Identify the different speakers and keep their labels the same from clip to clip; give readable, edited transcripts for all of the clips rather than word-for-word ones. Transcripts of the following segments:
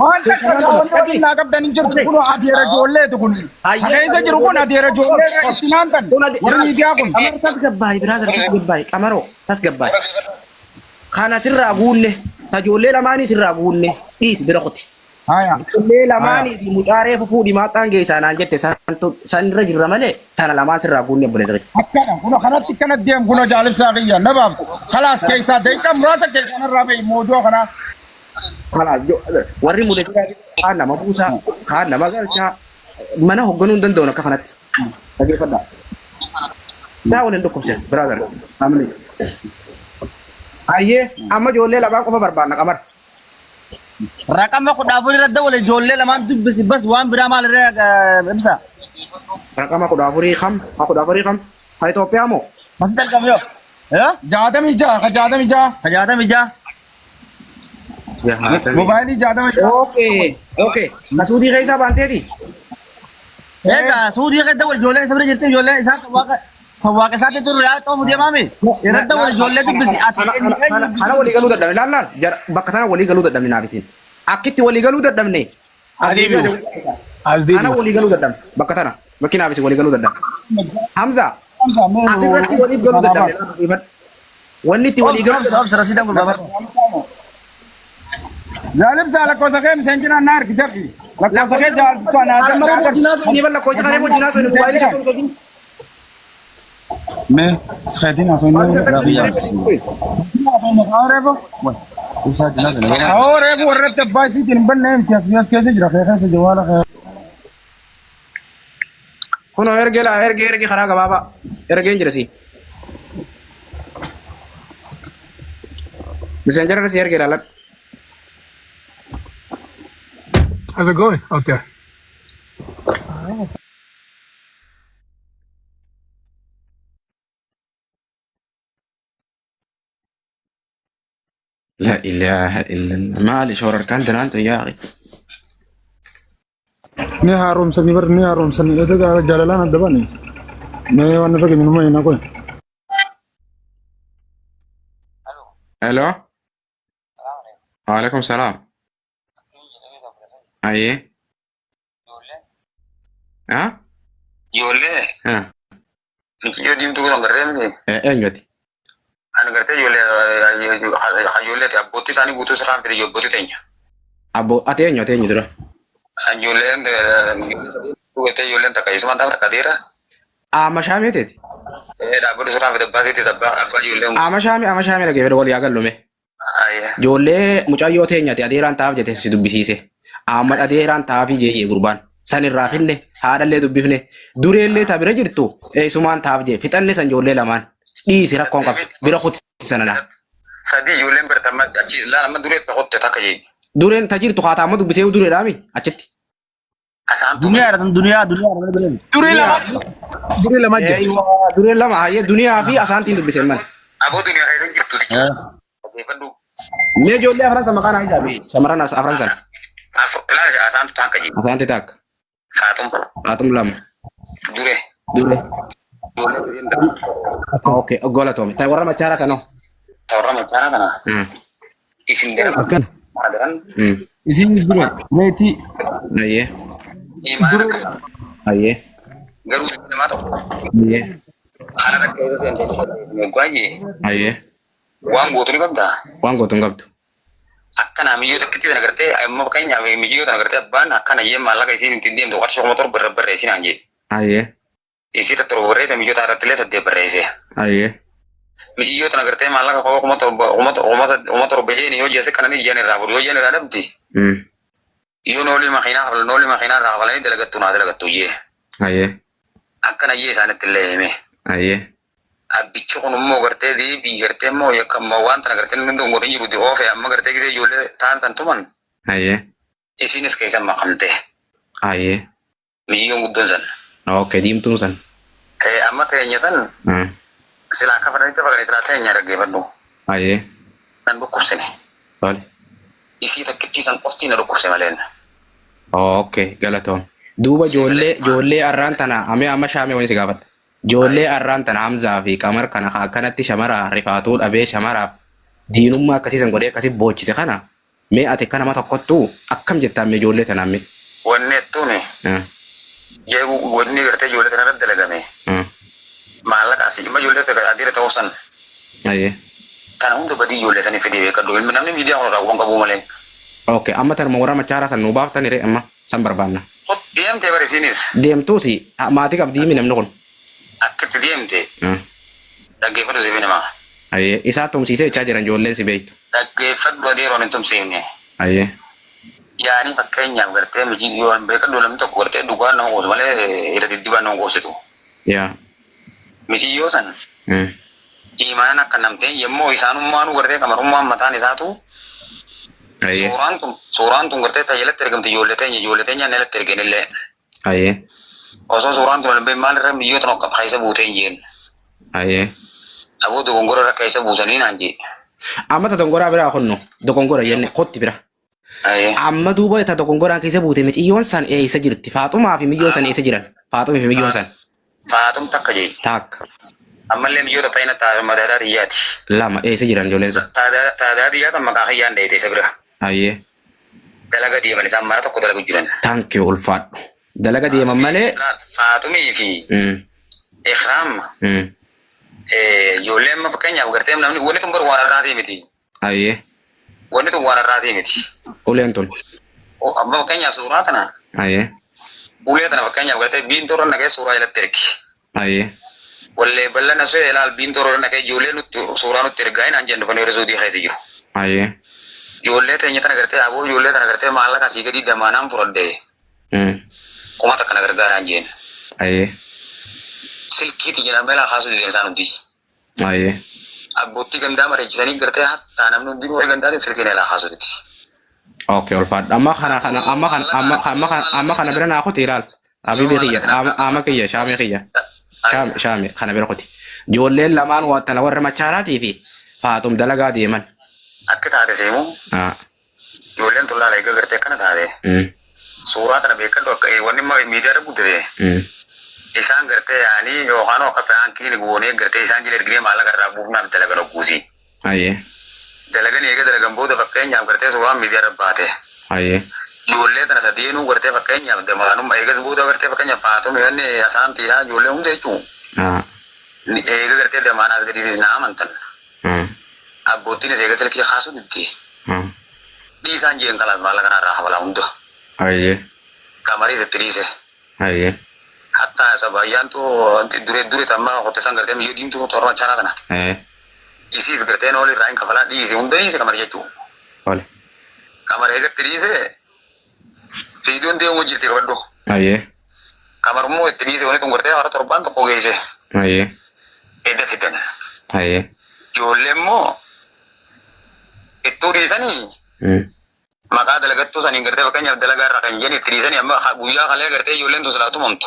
Speaker 1: Waan takka
Speaker 2: Kanaan dura
Speaker 1: wanni
Speaker 2: dhaqi.
Speaker 1: waliin naa qabdan hin jirtu. Kun adeera ijoolleeti kun.
Speaker 2: Hayyee
Speaker 1: Keessa jiru kun adeera ijoollee itti naantan.
Speaker 2: Kun ade-
Speaker 1: Warri miidiyaa kun.
Speaker 2: Qamar tasgabbaayi brother tasgabbaayi qamaroo tasgabbaayi. Kana sirraa guunne ta ijoollee lamaanii sirraa guunne dhiisi bira kuti.
Speaker 1: Haya.
Speaker 2: Ijoollee lamaanii fi mucaa reefu fuudhi maaxxaan geessaa naan jette santu sanirra jirra malee tana lamaan sirraa guunne obboleessa kiyya.
Speaker 1: Akkana kun kanatti akkana deem kun jaalibsaa kiyya na baaftu. Kalaas keessaa daqiiqaa muraasa keessaa narraa bahi moodoo kanaa.
Speaker 2: Kalaas warri mudachaa jiru kaan nama buusaa kaan nama galchaa mana hoogganuu hin danda'u akka kanatti. Dhageeffadhaa. Daa waliin dhukkubse brother. Family. Ayyee amma ijoollee lamaan qofa barbaanna qamar.
Speaker 3: Raqama 14 irra dawwale ijoollee lamaan dubbisi bas waan biraa maal irra ibsa.
Speaker 2: Raqama 14 kam? Ha 14 kam? Ha Itoophiyaa moo?
Speaker 3: Asitti argamu yoo. Eh?
Speaker 1: 66 ka 66.
Speaker 3: Ka 66.
Speaker 1: Mobaayilii 66.
Speaker 2: Okay. Okay. Na Suudii keessaa baanteeti?
Speaker 3: Egaa suudii keessa dawwale ijoolleen isa bira jirti ijoolleen isaa sawwaaqa sawwaaqa isaatti turre yaa xoofu deemaami. Irra dawwale ijoollee dubbisi ati
Speaker 2: Kana walii galuu dadhabne laal laal bakka tana walii galuu dadhabne naaf isin. Akkitti walii galuu dadhabne.
Speaker 4: As deebi'u. As
Speaker 2: Kana
Speaker 4: deebi'u.
Speaker 2: walii galuu dadhabne bakka tana bakki naaf isin walii galuu dadhabne. Hamza asirratti waliif galuu dadhabne. Wanni itti walii galuu
Speaker 3: Obsa obsa rasiidaan gurgurama.
Speaker 1: Jaalibsaa lakkoofsa kee miseenjinaan na argi dafi. Lakkoofsa kee jaalibsaa na
Speaker 2: Harma reefu wajjin haasofni ni balla lakkoofsa kana wajjin haasofni mobaayilii isaa wajjin.
Speaker 1: Mee skeetiin haasofni reefu. Awoo reefu warratti abbaa isiitiin hin banne miti as as keessa jira kee keessa jawaala kee.
Speaker 2: Kunoo ergee laa ergee ergee karaa gabaabaa ergeen jira si. Miseenjara irra si ergee ilaaladhu.
Speaker 4: How's it going out there?
Speaker 2: La ilaha illallah. Maali shoorarkaan tanaan tun yaa akhi.
Speaker 5: Ni haaromsanii bar ni haaromsanii edaa jaalalaan adda baane. Mee waan irra geenyu numa hin qoy.
Speaker 2: Hello. Waalaikum salaam. Ayyee. Ha?
Speaker 6: Ijoollee
Speaker 2: Ha.
Speaker 6: mucayyoo diimtuu kun agartee miti.
Speaker 2: Eenyu ati?
Speaker 6: Ani gartee ijoollee ijoollee abbootii isaanii guutuu sirraan fide abbootii teenya.
Speaker 2: Abbo ati eenyu ati eenyu dura?
Speaker 6: Ijoolleen gartee ijoolleen takka isumaan ta'a takka dhiira.
Speaker 2: Ama shaamee teeti?
Speaker 6: Dhaabbata sirraan fide abbaa isiitis abbaa abbaa ijoollee.
Speaker 2: Ama shaamee ama shaamee dhaggeeffadhu wal yaa gallume.
Speaker 6: Ayyee.
Speaker 2: Ijoollee mucayyoo teenyati adeeraan ta'aaf jete si dubbisiise. Ahmad adeeraan ta'aafii jee jee gurbaan. San irraa finne haadhallee dubbifne dureellee ta bira jirtu eessumaan ta'aaf jee fixanne san ijoollee lamaan dhiisi rakkoon qabdu bira kuti sana laa.
Speaker 6: Sadii ijoolleen bartamma achi laala amma duree tokkotti takka jee.
Speaker 2: Dureen ta jirtu haataa amma dubbisee dureedhaami achitti.
Speaker 6: Asaan
Speaker 3: Duniyaa dha duniyaa duniyaa dha malee.
Speaker 4: Duree lama. Duree lama jira.
Speaker 2: Eeywa dureen lama hayyee duniyaa fi asaantiin dubbiseen mana.
Speaker 6: Aboo duniyaa keessa jirtu jechuudha. Dhaggeeffadhu.
Speaker 2: Mee ijoollee afran san maqaan haa isaa shamarran afran san.
Speaker 6: Afur laala asaantu takka jee.
Speaker 2: Asaanti takka.
Speaker 6: Faaxum
Speaker 2: Faaxum lama.
Speaker 6: duree.
Speaker 2: Duree.
Speaker 6: Ijoollee sadeen dha.
Speaker 2: Okay, galatoome. Ta warra machaaraa sanoo.
Speaker 6: Warra machaanaa kana isin daran
Speaker 5: Akkana.
Speaker 6: daran
Speaker 5: Isin dure reetii
Speaker 2: Ayyee.
Speaker 6: imaana akka
Speaker 2: Ayyee.
Speaker 6: garuu namaa tokko
Speaker 2: Ayyee.
Speaker 6: kana akka keessa seentee baay'ee
Speaker 2: Ayyee.
Speaker 6: waan gootu ni qabdaa.
Speaker 2: Waan gootu hin qabdu.
Speaker 6: Akkana miyyoo takkitti tana gartee amma fakkeenyaaf miyyoo tana gartee abbaan akkana jee maallaqa isiin ittiin deemtu qarshii 7,000 irra barreessinaan jee.
Speaker 2: Ayyee.
Speaker 6: Isii irra 7 barreesse miyyoo tana irratti illee 8 barreesse.
Speaker 2: Ayyee.
Speaker 6: Miyyoo tana gartee maallaqa koo 7,000 7,000 jeen yoo jeese kananii jeen irraa fuudhu yoo jeen irraa dhabdi. Yoo noolii makiinaa kafalan noolii makiinaa irraa kafalanii dalagattu naa dalagattu jee.
Speaker 2: Ayyee.
Speaker 6: Akkana jee isaanitti illee hime.
Speaker 2: Ayyee.
Speaker 6: Abbichi kun immoo gartee deebii gartee immoo yakka immoo waan tana gartee inni dongoree jiru di oofe amma gartee gisee ijoollee taan san tuman
Speaker 2: Ayyee.
Speaker 6: isiinis keessa makamte.
Speaker 2: Ayyee.
Speaker 6: Miciyyoon guddoon san.
Speaker 2: Okay, diimtuun san.
Speaker 6: Amma teenya san silaa akka fedhanitti faganii silaa teenya dhaggeeffadhu.
Speaker 2: Ayyee.
Speaker 6: Nan dhukkubsine.
Speaker 2: Tole.
Speaker 6: Isii takkittii san qofti na dhukkubse maleen.
Speaker 2: Okay, galatoom. Duuba ijoollee ijoollee arraan tana amee amma shaamee wani si gaafadha. Ijoollee arraan tana Hamzaa fi Qamar kana ka akkanatti shamara rifaatuu dhabee shamaraaf diinummaa akkasii san godhee akkasii boochise kana Mee ati akka nama tokkottuu akkam jettaan mee ijoollee tanaan mee?
Speaker 6: Wanni jettuun jeequu wanni gartee ijoollee tana irratti dalagame maallaqa asii dhimma ijoollee tana adiira ta'uu san
Speaker 2: Ayyee.
Speaker 6: kana hunda badii ijoollee sanii fidee beekadhu. Ilmi namni miidiyaa kana irraa quban qabuu malee.
Speaker 2: Okay, amma tanuma warra machaaraa san nuu baaftani ree amma san barbaanna.
Speaker 6: Hot deemtee bari isiinis
Speaker 2: Deemtuusi maatii qabdii mi namni kun?
Speaker 6: Akkitti deemte dhaggeeffadhu siif himaa.
Speaker 2: Ayyee isaa tumsiisee jechaa jiran ijoolleen si beektu.
Speaker 6: Dhaggeeffadhu adeeroon hin tumsiifne.
Speaker 2: Ayyee.
Speaker 6: Yaani fakkeenyaaf gartee miti yoo beekadhu namni tokko gartee dhugaan nama qoobsu malee irra diddibaan nama qoobsitu.
Speaker 2: Yaa.
Speaker 6: Mitiyyoo san iimaanan akka namteen yemmuu isaanummaanuu gartee qamarummaan mataan isaatu
Speaker 2: Ayyee.
Speaker 6: suuraan tun gartee tajaajilatti ergamte ijoollee teenya ijoollee teenya jalatti ergenillee.
Speaker 2: Ayyee.
Speaker 6: Osoo suuraan tun hin maal irra biyyoota tokko keessa buutee hin jeen.
Speaker 2: Ayyee.
Speaker 6: Aboo dogongora irra keessa buusanii naan jee.
Speaker 2: Amma ta dongoraa biraa kunnu dogongora jenne kotti bira.
Speaker 6: Ayyee.
Speaker 2: Amma duuba ta dogongoraan keessa buute miciyyoon san eessa jirti? Faaxumaa fi miyyoon san eessa jiran? Faaxumii fi miyyoon san.
Speaker 6: Faaxum takka jee.
Speaker 2: Takka.
Speaker 6: Ammallee biyyoota fayyina madaadaa xiyyaati.
Speaker 2: Lama eessa jiran ijoolleen san?
Speaker 6: Taadaa xiyyaa san maqaa kiyyaan dheeyte isa bira.
Speaker 2: Ayyee.
Speaker 6: Dalaga deeman isaan mana tokko dalagu jiran.
Speaker 2: Thank you, ulfaadhu. Dalaga deeman malee.
Speaker 6: Faaxumii fi Ikraam ijoollee amma fakkeenyaaf gartee namni wanni tun bar waan har'aatii miti.
Speaker 2: Ayyee.
Speaker 6: Wanni tun waan har'aatii miti.
Speaker 2: Uleen tun.
Speaker 6: Amma fakkeenyaaf suuraa tana
Speaker 2: Ayyee.
Speaker 6: ulee tana fakkeenyaaf gartee biintoo irra naqee suuraa jalatti ergi.
Speaker 2: Ayyee.
Speaker 6: Wallee bal'ana see ilaal biintoo irra naqee ijoollee nutti suuraa nutti ergaa hin jennu dhufanii warri suudii keessa jiru.
Speaker 2: Ayyee.
Speaker 6: Ijoollee teenya tana gartee aboo ijoollee tana gartee maallaqa asii gadi damaanaan fudhadhe 1000 na gargaaraan jeen.
Speaker 2: Ayyee.
Speaker 6: Silkiitti jedhamee laa kaasuu dideen isaan hundi.
Speaker 2: Ayyee.
Speaker 6: Abbootii gandaa mareechisanii gartee hattaa namni hundinuu warri gandaatiin silkiin elaa kaasuu didi.
Speaker 2: Okay, ulfaadhu. Amma kana kana amma kana amma amma kana amma kana bira naa kuti ilaal. Habibi kiyya ama kiyya shaamee kiyya. Shaame shaame kana bira kuti. Ijoolleen lamaan waa tana warra machaaraatii fi Faaxum dalagaa deeman.
Speaker 6: Akka taate seemuu ijoolleen tun laala eega gartee akkana taate suuraa kana beekadhu akka wanni immoo miidiyaa irra guddate isaan gartee yaanii yookaan akka piraankiin goonee gartee isaan jala erginee maallaqa irraa buufnaaf dalagan ogguusi.
Speaker 2: Ayyee.
Speaker 6: Dalagan eega dalagan booda fakkeenyaaf gartee suuraan miidiyaa irra baate.
Speaker 2: Ayyee.
Speaker 6: Ijoollee tana sadeenuu gartee fakkeenyaaf damaanummaa eegas booda gartee fakkeenyaaf Faaxum yanni asaantiidha ijoollee hunda jechuun. Eega gartee damaanaas gadiitis na amantan. Abboottiinis eega silkii kaasuu didde. Dhiisaan jeen kalaas maallaqa kanarraa hafalaa hunda.
Speaker 2: Ayyee.
Speaker 6: Qamariis itti dhiise.
Speaker 2: Ayyee.
Speaker 6: Hatta sabayyaantu dure dure tamma qotte san gartee miyyoo diimtuu torba chaanaa kana. Isiis gartee nooli irraa hin kafalaa dhiise hunda dhiise qamari jechuudha.
Speaker 2: Ole.
Speaker 6: Qamari eegatti dhiise fiiduun deemuu jirti qabadhu.
Speaker 2: Ayyee.
Speaker 6: Qamarummoo itti dhiise wanni tun gartee hara torbaan tokko geesse.
Speaker 2: Ayyee.
Speaker 6: Edda fidan.
Speaker 2: Ayyee.
Speaker 6: Ijoollee immoo ittuu dhiisanii maqaa dalagattuu saniin gartee fakkeenyaaf dalagaa irraa kan jedhan itti dhiisanii amma guyyaa kalee gartee ijoolleen tun silaa tumamtu.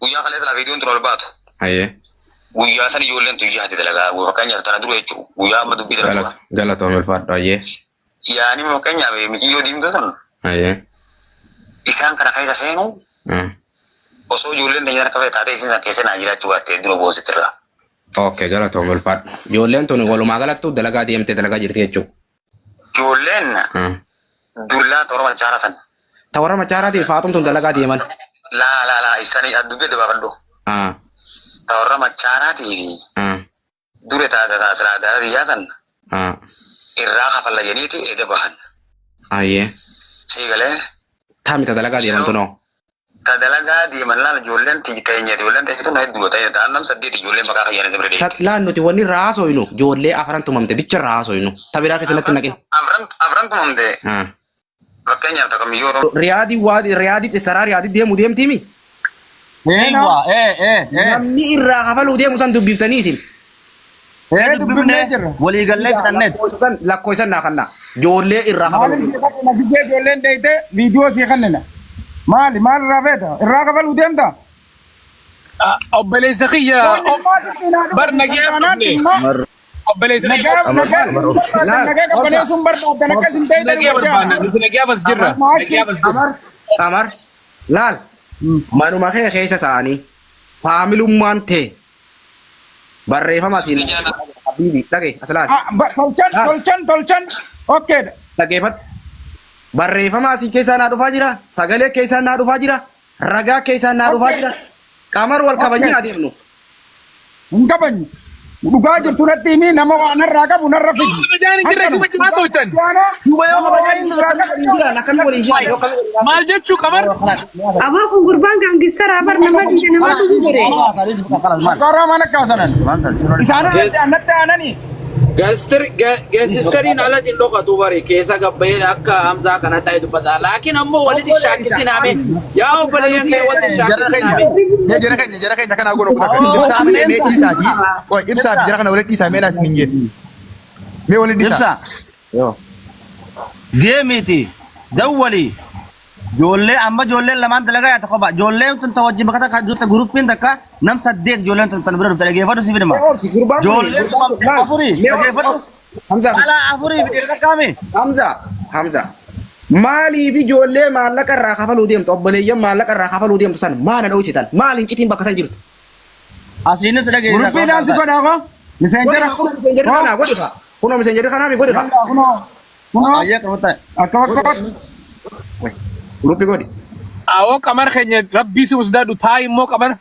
Speaker 6: Guyyaa kalee silaa fiiduun tun ol baatu.
Speaker 2: Ayyee.
Speaker 6: Guyyaa san ijoolleen tun yaade dalagaa fakkeenyaaf tana dura jechuudha. Guyyaa amma dubbii tana dura.
Speaker 2: Galatoom ulfaadhu. Ayyee.
Speaker 6: Yaani fakkeenyaaf mijiyyoo diimtuu sun
Speaker 2: Ayyee.
Speaker 6: isaan kana keessa seenuu osoo ijoolleen teenya akka fedhe taatee isin san keessa naa jiraachuu baatte dura boositti irraa.
Speaker 2: Okay, galatoom ulfaadhu. Ijoolleen tun walumaa galattuu dalagaa deemtee dalagaa jirti jechuudha.
Speaker 6: Ijoolleen dullaa torba machaara san.
Speaker 2: Ta warra machaaraatii Faaxum tun dalagaa deeman.
Speaker 6: Laa laa laa isanii dubbii adda baafadhu. Ta warra machaaraatii fi dure taata taasisaa aadaa biyyaa san irraa kafalla jedhaniiti eda bahan.
Speaker 2: Ayyee.
Speaker 6: Sii galee.
Speaker 2: Taami ta dalagaa deeman tunoo.
Speaker 6: Ta dalagaa deeman laala ijoolleen teenya ijoolleen teenya tun hedduu ta'e ta'an nam saddeet ijoolleen maqaa kiyyaanii bira deemte.
Speaker 2: Laan nuti wanni irraa haasoynu ijoollee afran tumamte bicha irraa haasoynu. Ta biraa keessatti naqin.
Speaker 6: Afran tumamte fakkeenyaaf takka miyyoo
Speaker 2: Riyaadii waadi riyaadii saraa riyaadii deemu deemtiimi.
Speaker 3: Eewa, ee, ee, ee.
Speaker 2: Namni irraa kafaluu deemu san dubbiftanii isin.
Speaker 1: Ee, dubbifnee jirra.
Speaker 3: Waliigallee fixanneet.
Speaker 2: Lakkoofsan naa kannaa. Ijoollee irraa kafaluu
Speaker 1: Maaliif
Speaker 2: deemu.
Speaker 1: sii kannina gisee ijoolleen deeyte viidiyoo sii kannina. Maali maal irraa feeta? Irraa kafaluu deemta?
Speaker 4: Obboleessa kiyya bar nagaa fudhanne. Obboleessa kiyya
Speaker 1: Nagaa nagaa nagaa qabbaneessuun barbaadan akkas hin ta'e
Speaker 4: nagaa barbaanna nuti nagaaf as jirra. Nagaaf as jirra.
Speaker 2: Qamar qamar laal manuma kee keessa taa'anii faamilummaan tee barreeffama asiin habiibi dhage as laal
Speaker 1: Tolchan tolchan tolchan okkeedha.
Speaker 2: Dhaggeeffadhu. Barreeffama asii keessaa naa dhufaa jira. Sagalee keessaa naa dhufaa jira. Ragaa keessaa naa dhufaa jira. Qamar wal kabajnee adeemnu.
Speaker 1: Hin kabajnu. Dhugaa jirtu natti himi nama waa narraa qabu narra fidi.
Speaker 4: Kabajaan hin jirre si wajjin haasoftan.
Speaker 2: Duuba yoo kabajaan hin jirre akkamiin hin jiran akkamiin waliin jiran yoo akkamiin waliin
Speaker 4: Maal jechuu qamar?
Speaker 7: Aboo kun gurbaan gaangistaraa bar nama dhiiga nama dhugu godhe.
Speaker 1: Karaa mana kaasanan. Isaanirratti natti aananii.
Speaker 8: Geessisteriin alatti hin dhokatu bari keessa gabbayee akka Hamzaa kana ta'e dubbata. Laakiin ammoo walitti shaakkisiname. Yaa obboleeyyan kee walitti shaakkisiname.
Speaker 9: Mee jara keenya kanaa goona kutaa kan ibsaa malee mee dhiisaa fi qoy ibsaa fi jara kana walitti dhiisaa mee naas hin jee. Mee walitti dhiisaa.
Speaker 3: Ibsa.
Speaker 2: Yoo.
Speaker 3: Deemiti. Dawwali. Ijoollee amma ijoolleen lamaan dalagaa yaata kophaa. Ijoolleen tun ta wajjin bakka takka jirtu guruppiin takka nam saddeet ijoolleen tun tan bira dhufte dhageeffadhu si fidima.
Speaker 2: Obsi gurbaan kun
Speaker 3: Ijoolleen
Speaker 2: gurbaan kun maal?
Speaker 3: afurii
Speaker 2: Mee obsi
Speaker 3: dhageeffadhu.
Speaker 2: Hamza
Speaker 3: Dhalaa afurii fi dhiira takkaami.
Speaker 2: Hamza Hamza maaliif ijoollee maallaqa irraa kafaluu deemtu obboleeyyan maallaqa irraa kafaluu deemtu san maal na dho'isitan maal hin citiin bakka san jirtu.
Speaker 3: Asiinis dhageessa.
Speaker 1: Guruppiin daansi godhaa koo. Miseenjera.
Speaker 2: Kunoo miseenjarri kanaa godhi fa. Kunoo miseenjarri kanaa mi godhi fa.
Speaker 1: Kunoo. Kunoo.
Speaker 3: Ayyee qabata.
Speaker 1: Akka bakka.
Speaker 2: Guruppi godhi.
Speaker 4: Awoo qamar keenya rabbii si usdaadhu taa'i immoo qamar.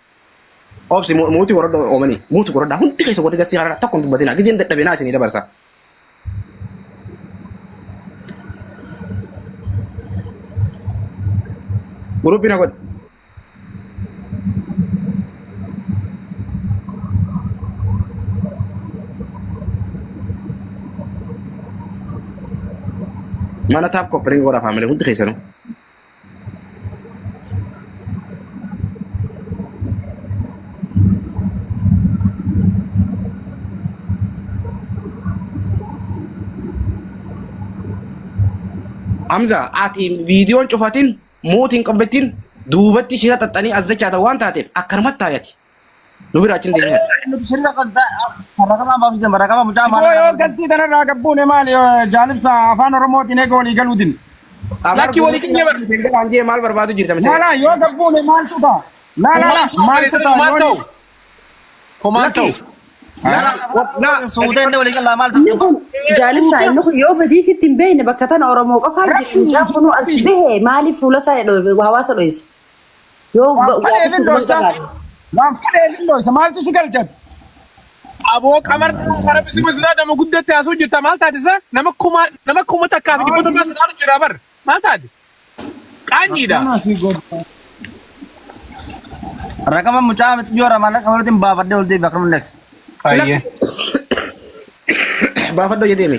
Speaker 2: Obsi muutii gorodha oomanii muutii gorodha hundi keessa godhi gasii haaraa tokko hin dubbatina gizeen dadhabinaa isinii dabarsa. Guruppi na godhi. Mana taap koppiliin godha faamilee hundi keessanuu. Hamza ati viidiyoon cufatin mootiin qabbattin duubatti shira xaxxanii azzachaata waan taateef akkanumatti taayati. Nu bira achi hin deemina.
Speaker 3: Nuti sirna kan raqamaa baafte raqamaa mucaa
Speaker 1: Siboo yoo gastii tanarraa gabbuune maali jaalibsa afaan Oromootiin eega walii galuutin.
Speaker 4: Lakki walii keenya bar.
Speaker 2: Miseenjalaan jee maal barbaadu jirta miseenja?
Speaker 1: Laalaa yoo gabbuune maaltu ta'a? Laalaa maaltu ta'a?
Speaker 4: Homaan ta'u. Homaan ta'u.
Speaker 3: Suutee inni walii galaa maal
Speaker 7: Inni kun jaalibsaa inni kun yoo badiifitti hin beekne bakka tana Oromoo qofaa jira. Mucaan kunuu as bahe maaliif fuula isaa hawaasa dho'isa? Yoo
Speaker 1: Waan fedheef hin dho'isa. Waan fedheef hin dho'isa. Maaltu si galchate?
Speaker 4: Aboo qamar rabbi si usdaa nama guddatti haasuu jirta maal taate isa nama kuma nama kuma takkaa fi dhibbota baasa dhaalu jira bar maal taate? Qaanyiidha.
Speaker 3: Raqama mucaa miti yoo ramaala kafaluutiin baafadhee ol deebi akkam next.
Speaker 4: Ayyee.
Speaker 2: Baafadhoo jedhee deeme.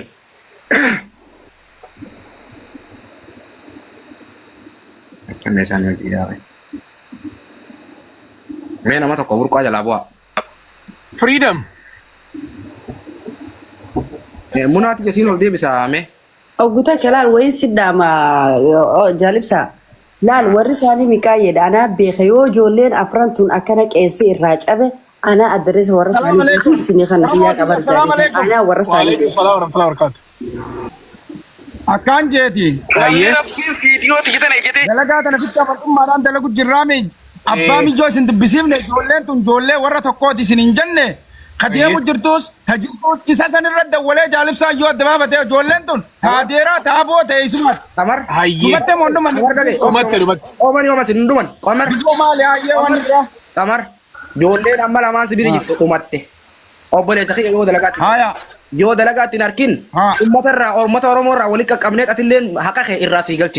Speaker 2: Akkana isaan hojii yaa'e. Mee nama tokko burqaa jalaa bu'aa.
Speaker 4: Freedom.
Speaker 2: Munaati jesiin ol deebisaa mee.
Speaker 7: Ogguta kee laal wayin si dhaama jaalibsaa. Laal warri isaanii miqaayyeedha. Anaa beeka yoo ijoolleen afran tun akkana qeensi irraa cabe anaa addareessa warra
Speaker 1: Salaam
Speaker 7: isaanii
Speaker 1: alaikum.
Speaker 7: guutuu isinii kana kiyyaa qabar
Speaker 1: Salaam
Speaker 7: jaalibsaa.
Speaker 1: alaikum.
Speaker 7: Anaa warra isaanii
Speaker 4: Waalaikum
Speaker 7: beeka.
Speaker 4: salaam warahmatullahi wabarakatuh.
Speaker 1: Akkaan jeeti.
Speaker 4: Ayyee.
Speaker 1: Dalagaa tana fitti amantummaadhaan dalagu jirraami. Abbaa mijoo isin dubbisiifne ijoolleen tun ijoollee warra tokkooti isin hin jenne. Ka deemu jirtus ta jirtus isa san irra dawwalee jaalibsaa yoo adda baafatee ijoolleen tun taadeeraa taaboo ta'e isumaati.
Speaker 2: Qamar.
Speaker 4: Hayyee.
Speaker 1: Dhumattee moo dhuman?
Speaker 2: Qamar dhagaye.
Speaker 4: Dhumatte dhumatte.
Speaker 2: Oomanii oomas hin dhuman. Qamar.
Speaker 1: Biyyoo maali hayyee waan irraa?
Speaker 2: Qamar. Ijoolleen amma lamaan si bira jirtu dhumatte. Obboleessa kiyya yoo dalagaatti.
Speaker 1: Haya.
Speaker 2: Yoo dalagaatti hin arkin.
Speaker 1: Haa.
Speaker 2: Uummata irraa uummata Oromoo irraa walitti qaqqabnee atilleen haqa kee irraa sii galchina.